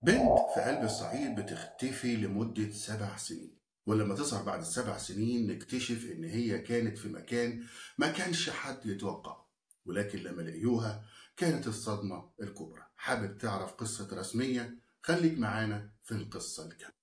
بنت في قلب الصعيد بتختفي لمدة 7 سنين، ولما تظهر بعد ال7 سنين نكتشف إن هي كانت في مكان ما كانش حد يتوقعه، ولكن لما لقيوها كانت الصدمة الكبرى. حابب تعرف قصة رسمية؟ خليك معانا في القصة الكاملة.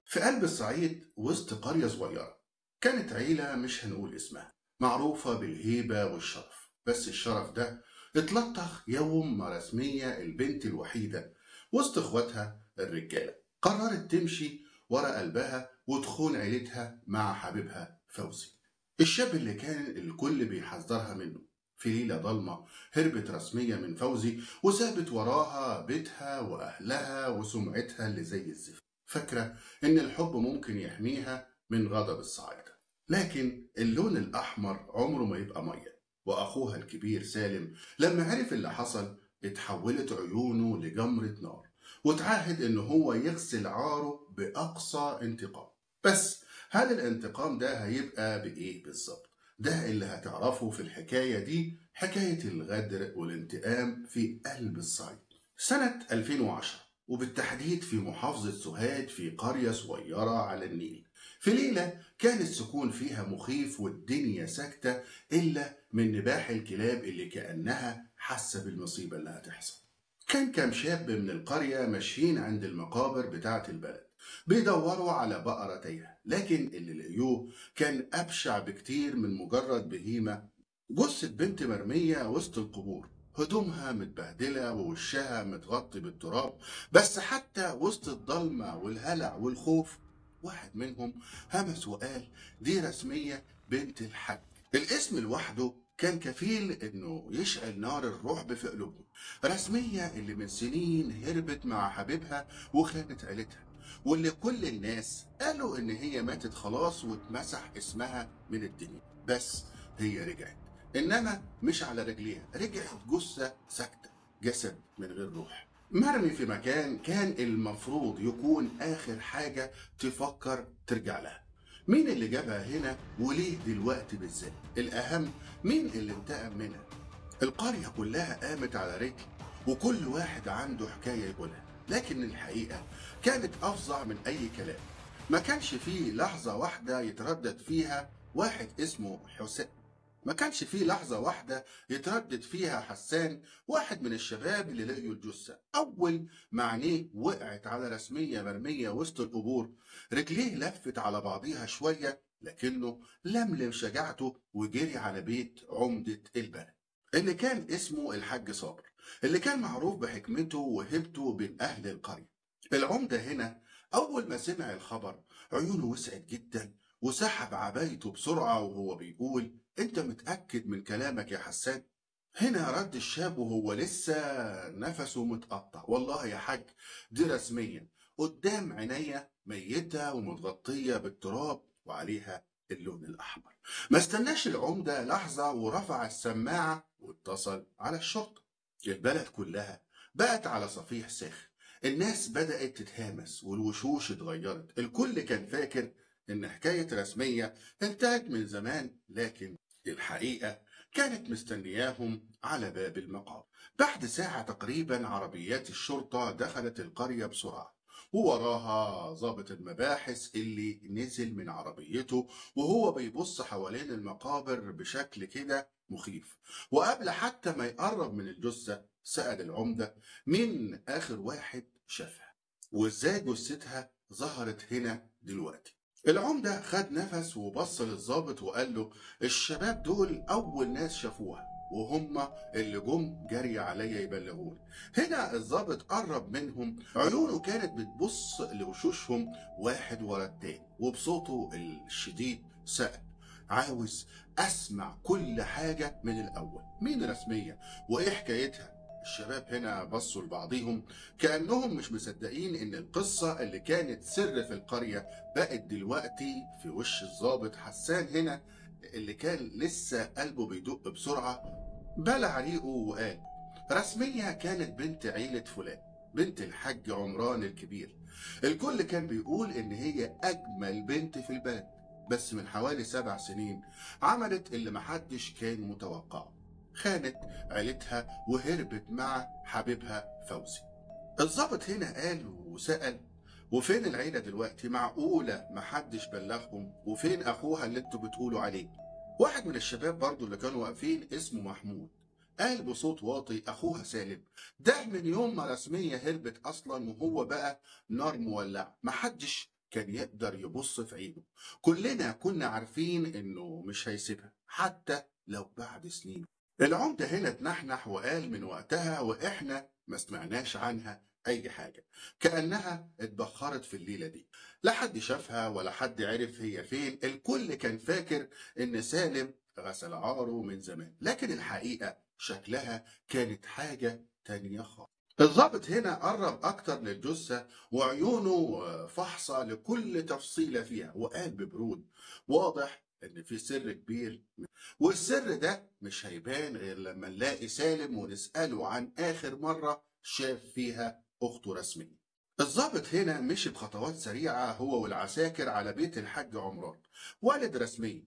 في قلب الصعيد وسط قرية صغيرة كانت عيلة مش هنقول اسمها، معروفة بالهيبة والشرف، بس الشرف ده اتلطخ يوم ما رسمية البنت الوحيدة وسط اخواتها الرجالة قررت تمشي ورا قلبها وتخون عيلتها مع حبيبها فوزي، الشاب اللي كان الكل بيحذرها منه. في ليلة ضلمة هربت رسمية من فوزي وسابت وراها بيتها وأهلها وسمعتها اللي زي الزفت، فاكرة إن الحب ممكن يحميها من غضب الصعايدة، لكن اللون الأحمر عمره ما يبقى مية. وأخوها الكبير سالم لما عرف اللي حصل اتحولت عيونه لجمرة نار، وتعهد إن هو يغسل عاره بأقصى انتقام. بس هل الانتقام ده هيبقى بإيه بالظبط؟ ده اللي هتعرفه في الحكاية دي، حكاية الغدر والانتقام في قلب الصعيد. سنة 2010 وبالتحديد في محافظة سوهاج في قرية صغيرة على النيل، في ليلة كان السكون فيها مخيف والدنيا ساكتة إلا من نباح الكلاب اللي كأنها حاسة بالمصيبة اللي هتحصل. كان كام شاب من القرية ماشيين عند المقابر بتاعة البلد بيدوروا على بقرة تايهة، لكن اللي لقيوه كان أبشع بكتير من مجرد بهيمة. جثة بنت مرمية وسط القبور، هدومها متبهدلة ووشها متغطي بالتراب، بس حتى وسط الضلمة والهلع والخوف واحد منهم همس وقال دي رسمية بنت الحاج. الاسم لوحده كان كفيل انه يشعل نار الرعب في قلوبهم. رسمية اللي من سنين هربت مع حبيبها وخانت عيلتها، واللي كل الناس قالوا ان هي ماتت خلاص واتمسح اسمها من الدنيا، بس هي رجعت، انما مش على رجليها، رجعت جثة ساكتة، جسد من غير روح، مرمي في مكان كان المفروض يكون آخر حاجة تفكر ترجع لها. مين اللي جابها هنا وليه دلوقتي بالذات؟ الأهم مين اللي انتقم منها؟ القرية كلها قامت على رجل وكل واحد عنده حكاية يقولها، لكن الحقيقة كانت أفظع من أي كلام. ما كانش فيه لحظة واحدة يتردد فيها واحد اسمه حسين، ما كانش فيه لحظة واحدة يتردد فيها حسان، واحد من الشباب اللي لقيوا الجثة. أول ما عينيه وقعت على رسمية مرمية وسط القبور، رجليه لفت على بعضيها شوية، لكنه لملم شجاعته وجري على بيت عمدة البلد اللي كان اسمه الحاج صابر، اللي كان معروف بحكمته وهبته بين أهل القرية. العمدة هنا أول ما سمع الخبر عيونه وسعت جدا وسحب عبايته بسرعة وهو بيقول أنت متأكد من كلامك يا حسان؟ هنا رد الشاب وهو لسه نفسه متقطع، والله يا حاج دي رسمية قدام عينيا، ميتة ومتغطية بالتراب وعليها اللون الأحمر. ما استناش العمدة لحظة ورفع السماعة واتصل على الشرطة. البلد كلها بقت على صفيح ساخن، الناس بدأت تتهامس والوشوش اتغيرت، الكل كان فاكر إن حكاية رسمية انتهت من زمان، لكن الحقيقة كانت مستنياهم على باب المقابر. بعد ساعة تقريبا عربيات الشرطة دخلت القرية بسرعة، ووراها ضابط المباحث اللي نزل من عربيته وهو بيبص حوالين المقابر بشكل كده مخيف. وقبل حتى ما يقرب من الجثة سأل العمدة مين آخر واحد شافها وإزاي جثتها ظهرت هنا دلوقتي. العمدة خد نفس وبص للظابط وقال له الشباب دول أول ناس شافوها وهم اللي جم جري عليا يبلغوني. هنا الظابط قرب منهم، عيونه كانت بتبص لوشوشهم واحد ورا التاني، وبصوته الشديد سأل عاوز أسمع كل حاجة من الأول، مين رسمية وإيه حكايتها؟ الشباب هنا بصوا لبعضيهم كأنهم مش مصدقين إن القصة اللي كانت سر في القرية بقت دلوقتي في وش الضابط حسان هنا اللي كان لسه قلبه بيدق بسرعة. بلع ريقه وقال رسمية كانت بنت عيلة فلان، بنت الحاج عمران الكبير. الكل كان بيقول إن هي أجمل بنت في البلد، بس من حوالي 7 سنين عملت اللي محدش كان متوقعه، خانت عيلتها وهربت مع حبيبها فوزي. الضابط هنا قال وسأل: وفين العيلة دلوقتي؟ معقولة محدش بلغهم؟ وفين أخوها اللي انتوا بتقولوا عليه؟ واحد من الشباب برضو اللي كانوا واقفين اسمه محمود قال بصوت واطي: أخوها سالم ده من يوم ما رسمية هربت أصلا وهو بقى نار مولعة، محدش كان يقدر يبص في عينه، كلنا كنا عارفين إنه مش هيسيبها حتى لو بعد سنين. العمدة هنا اتنحنح وقال: من وقتها وإحنا ما سمعناش عنها أي حاجة، كأنها اتبخرت في الليلة دي، لا حد شافها ولا حد عرف هي فين. الكل كان فاكر إن سالم غسل عاره من زمان، لكن الحقيقة شكلها كانت حاجة تانية خالص. الضابط هنا قرب أكتر للجثة وعيونه فحصة لكل تفصيلة فيها، وقال ببرود: واضح إن في سر كبير، والسر ده مش هيبان غير لما نلاقي سالم ونسأله عن آخر مرة شاف فيها أخته رسمية. الضابط هنا مشي بخطوات سريعة هو والعساكر على بيت الحاج عمران والد رسمية،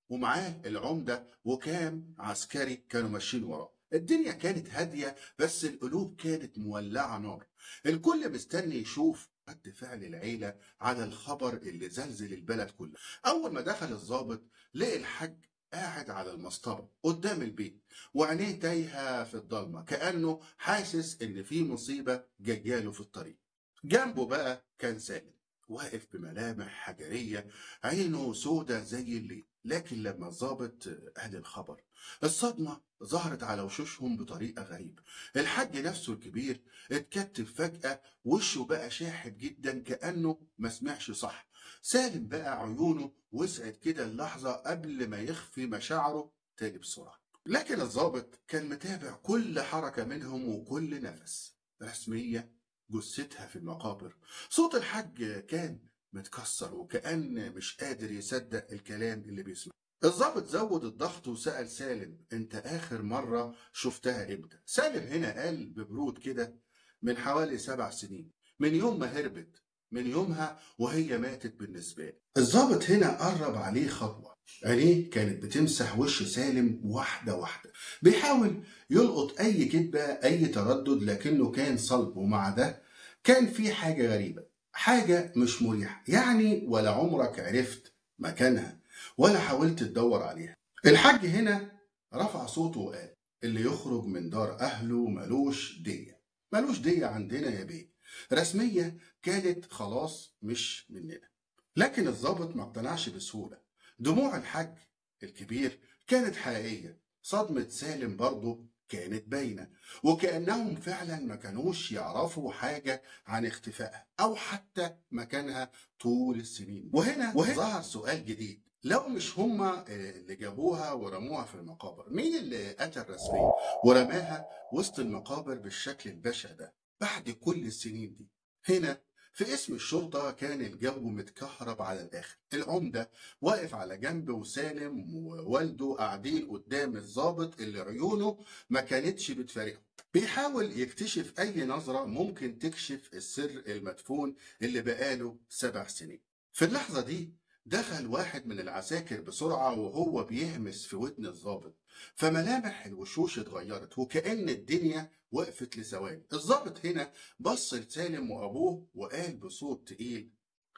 ومعاه العمدة وكام عسكري كانوا ماشيين وراه. الدنيا كانت هادية بس القلوب كانت مولعة نار، الكل مستني يشوف رد فعل العيلة على الخبر اللي زلزل البلد كلها. أول ما دخل الضابط لقي الحاج قاعد على المصطبة قدام البيت وعينيه تايهة في الضلمة، كأنه حاسس إن في مصيبة جاياله في الطريق. جنبه بقى كان سالم واقف بملامح حجرية، عينه سودة زي الليل. لكن لما الضابط قال الخبر الصدمة ظهرت على وشوشهم بطريقة غريبة. الحاج نفسه الكبير اتكتف فجأة، وشه بقى شاحب جدا كأنه ما سمعش صح. سالم بقى عيونه وسعت كده اللحظة قبل ما يخفي مشاعره تاني بسرعة. لكن الضابط كان متابع كل حركة منهم وكل نفس. رسمية جثتها في المقابر. صوت الحاج كان متكسر وكأن مش قادر يصدق الكلام اللي بيسمعه. الضابط زود الضغط وسأل سالم: انت آخر مرة شفتها امتى؟ سالم هنا قال ببرود كده: من حوالي 7 سنين، من يوم ما هربت، من يومها وهي ماتت بالنسبة لي. الضابط هنا قرب عليه خطوة، عينيه كانت بتمسح وش سالم واحدة واحدة، بيحاول يلقط أي كذبة أي تردد، لكنه كان صلب. ومع ده كان في حاجة غريبة، حاجة مش مريحة، يعني ولا عمرك عرفت مكانها ولا حاولت تدور عليها. الحاج هنا رفع صوته وقال: اللي يخرج من دار أهله ملوش دية، ملوش دية عندنا يا بيه. رسمية كانت خلاص مش مننا. لكن الضابط ما اقتنعش بسهولة. دموع الحاج الكبير كانت حقيقية، صدمة سالم برضه كانت باينة، وكأنهم فعلا ما كانوش يعرفوا حاجة عن اختفائها أو حتى مكانها طول السنين. وهنا ظهر سؤال جديد: لو مش هما اللي جابوها ورموها في المقابر، مين اللي قتل رسمية ورماها وسط المقابر بالشكل البشع ده بعد كل السنين دي؟ هنا في اسم الشرطة كان الجو متكهرب على الآخر. العمدة واقف على جنب وسالم ووالده قاعدين قدام الضابط اللي عيونه ما كانتش بتفارقه، بيحاول يكتشف أي نظرة ممكن تكشف السر المدفون اللي بقاله 7 سنين. في اللحظة دي دخل واحد من العساكر بسرعة وهو بيهمس في ودن الضابط، فملامح الوشوش اتغيرت وكأن الدنيا وقفت لثواني. الضابط هنا بص لسالم وأبوه وقال بصوت تقيل: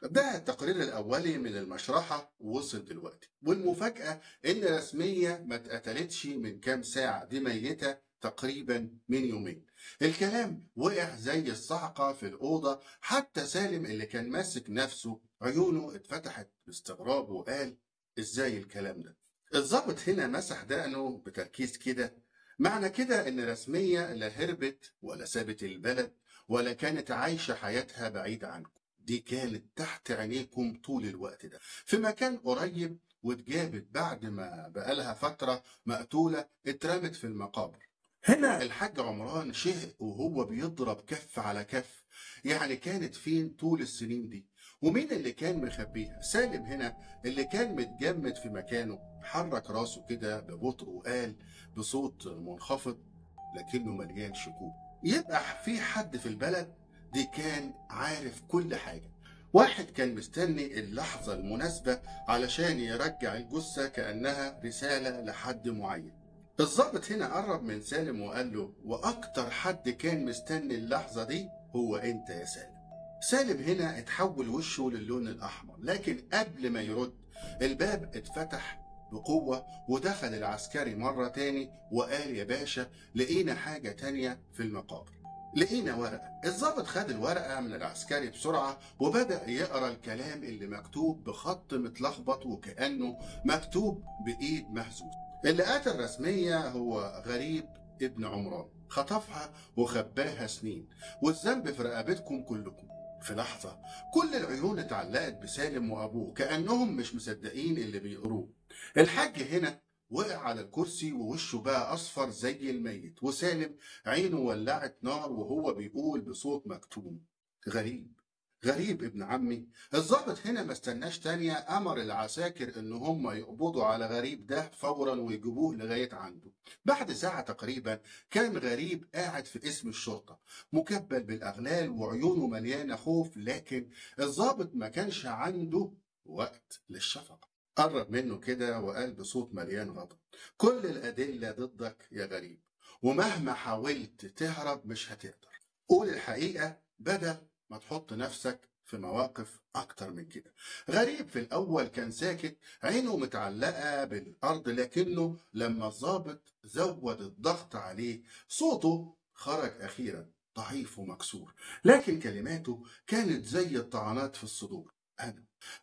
ده التقرير الأولي من المشرحة وصل دلوقتي، والمفاجأة إن رسمية ما اتقتلتش من كام ساعة، دي ميتة تقريبا من يومين. الكلام وقع زي الصعقة في الأوضة، حتى سالم اللي كان ماسك نفسه عيونه اتفتحت باستغراب وقال: ازاي الكلام ده؟ الضابط هنا مسح دقنه بتركيز كده، معنى كده ان رسمية لا هربت ولا سابت البلد ولا كانت عايشة حياتها بعيدة عنكم، دي كانت تحت عينيكم طول الوقت ده في مكان قريب، واتجابت بعد ما بقالها فترة مقتولة اترمت في المقابر. هنا الحاج عمران شهق وهو بيضرب كف على كف، يعني كانت فين طول السنين دي؟ ومين اللي كان مخبيها؟ سالم هنا اللي كان متجمد في مكانه حرك راسه كده ببطء وقال بصوت منخفض: لكنه مليان شكوك. يبقى في حد في البلد دي كان عارف كل حاجة، واحد كان مستني اللحظة المناسبة علشان يرجع الجثة كأنها رسالة لحد معين. الضابط هنا قرب من سالم وقال له: وأكتر حد كان مستني اللحظة دي هو أنت يا سالم. سالم هنا اتحول وشه للون الأحمر، لكن قبل ما يرد الباب اتفتح بقوة ودخل العسكري مرة تاني وقال: يا باشا لقينا حاجة تانية في المقابر، لقينا ورقة. الضابط خد الورقة من العسكري بسرعة وبدأ يقرأ الكلام اللي مكتوب بخط متلخبط وكأنه مكتوب بإيد مهزوز. اللي قتل رسمية هو غريب ابن عمران، خطفها وخباها سنين، والذنب في رقبتكم كلكم. في لحظة كل العيون اتعلقت بسالم وأبوه كأنهم مش مصدقين اللي بيقروه. الحاج هنا وقع على الكرسي ووشه بقى أصفر زي الميت، وسالم عينه ولعت نار وهو بيقول بصوت مكتوم: غريب، غريب ابن عمي. الضابط هنا ما استناش تانية، أمر العساكر إن هم يقبضوا على غريب ده فورا ويجيبوه لغاية عنده. بعد ساعة تقريبا كان غريب قاعد في قسم الشرطة مكبل بالأغلال وعيونه مليانة خوف، لكن الضابط ما كانش عنده وقت للشفقة. قرب منه كده وقال بصوت مليان غضب: كل الأدلة ضدك يا غريب، ومهما حاولت تهرب مش هتقدر. قول الحقيقة بدل ما تحط نفسك في مواقف أكتر من كده. غريب في الأول كان ساكت، عينه متعلقة بالأرض، لكنه لما الضابط زود الضغط عليه صوته خرج أخيرا ضعيف ومكسور، لكن كلماته كانت زي الطعنات في الصدور.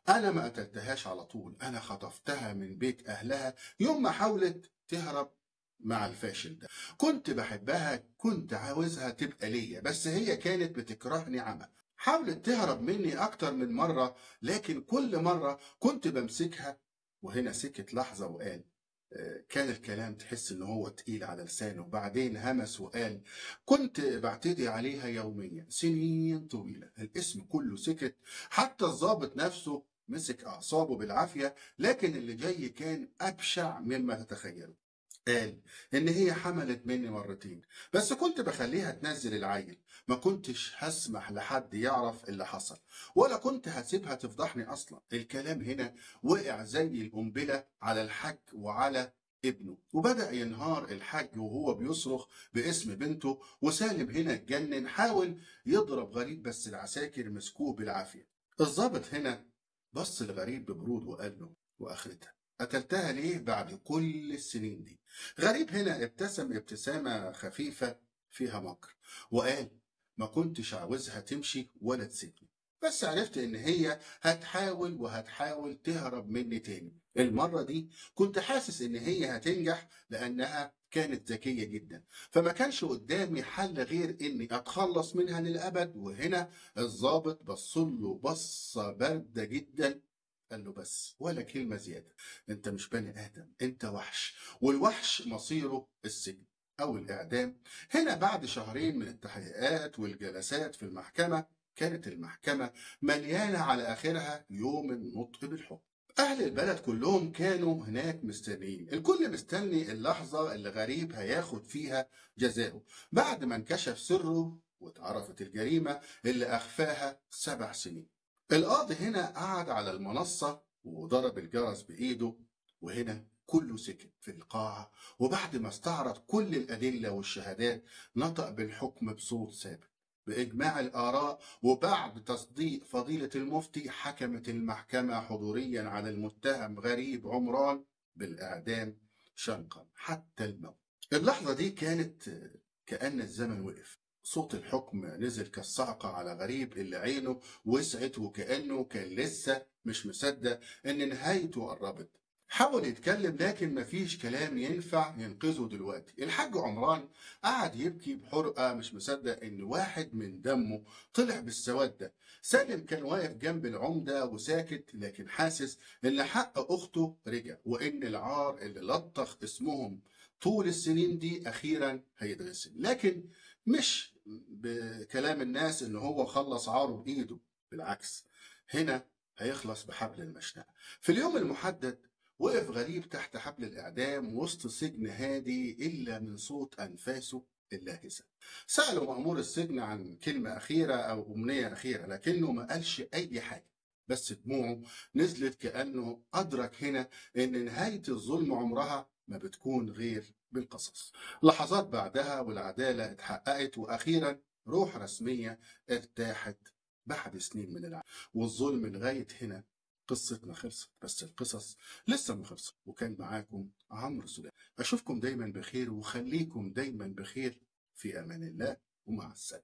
أنا ما قتلتهاش على طول، أنا خطفتها من بيت أهلها يوم ما حاولت تهرب مع الفاشل ده. كنت بحبها، كنت عاوزها تبقى ليا، بس هي كانت بتكرهني عمى. حاولت تهرب مني أكتر من مرة، لكن كل مرة كنت بمسكها. وهنا سكت لحظة وقال، كان الكلام تحس إن هو تقيل على لسانه. وبعدين همس وقال: كنت بعتدي عليها يوميا سنين طويلة. الاسم كله سكت، حتى الضابط نفسه مسك أعصابه بالعافية، لكن اللي جاي كان أبشع مما تتخيله. قال إن هي حملت مني مرتين، بس كنت بخليها تنزل العيل، ما كنتش هسمح لحد يعرف اللي حصل، ولا كنت هسيبها تفضحني أصلا. الكلام هنا وقع زي القنبلة على الحاج وعلى ابنه، وبدأ ينهار الحاج وهو بيصرخ باسم بنته. وسالم هنا اتجنن، حاول يضرب غريب بس العساكر مسكوه بالعافية. الضابط هنا بص لغريب ببرود وقال له: وآخرتها قتلتها ليه بعد كل السنين دي؟ غريب هنا ابتسم ابتسامة خفيفة فيها مكر وقال: ما كنتش عاوزها تمشي ولا تسيبني، بس عرفت إن هي هتحاول وهتحاول تهرب مني تاني. المرة دي كنت حاسس إن هي هتنجح لأنها كانت ذكية جدا، فما كانش قدامي حل غير إني أتخلص منها للأبد. وهنا الضابط بصله بصة باردة جدا، قال له: بس ولا كلمة زيادة، أنت مش بني آدم، أنت وحش، والوحش مصيره السجن أو الإعدام. هنا بعد شهرين من التحقيقات والجلسات في المحكمة، كانت المحكمة مليانة على آخرها يوم النطق بالحكم. أهل البلد كلهم كانوا هناك مستنيين، الكل مستني اللحظة اللي غريب هياخد فيها جزاؤه بعد ما انكشف سره واتعرفت الجريمة اللي أخفاها 7 سنين. القاضي هنا قعد على المنصة وضرب الجرس بإيده، وهنا كله سكت في القاعة. وبعد ما استعرض كل الأدلة والشهادات نطق بالحكم بصوت ثابت بإجماع الآراء، وبعد تصديق فضيلة المفتي حكمت المحكمة حضوريا على المتهم غريب عمران بالإعدام شنقا حتى الموت. اللحظة دي كانت كأن الزمن وقف. صوت الحكم نزل كالصعقة على غريب اللي عينه وسعت وكأنه كان لسه مش مصدق إن نهايته قربت. حاول يتكلم لكن مفيش كلام ينفع ينقذه دلوقتي. الحاج عمران قعد يبكي بحرقة، مش مصدق إن واحد من دمه طلع بالسواد ده. سالم كان واقف جنب العمدة وساكت، لكن حاسس إن حق أخته رجع، وإن العار اللي لطخ اسمهم طول السنين دي أخيرا هيتغسل. لكن مش بكلام الناس إن هو خلص عاره بإيده، بالعكس هنا هيخلص بحبل المشنقة. في اليوم المحدد وقف غريب تحت حبل الإعدام وسط سجن هادي إلا من صوت أنفاسه اللاهثة. سألوا مأمور السجن عن كلمة أخيرة أو أمنية أخيرة، لكنه ما قالش أي حاجة، بس دموعه نزلت كأنه أدرك هنا إن نهاية الظلم عمرها ما بتكون غير بالقصص. لحظات بعدها والعدالة اتحققت، وأخيرا روح رسمية ارتاحت بعد سنين من العذاب والظلم. لغاية هنا قصتنا خلصت، بس القصص لسه ما خلصت. وكان معاكم عمرو سليمان، أشوفكم دايما بخير، وخليكم دايما بخير. في أمان الله ومع السلامة.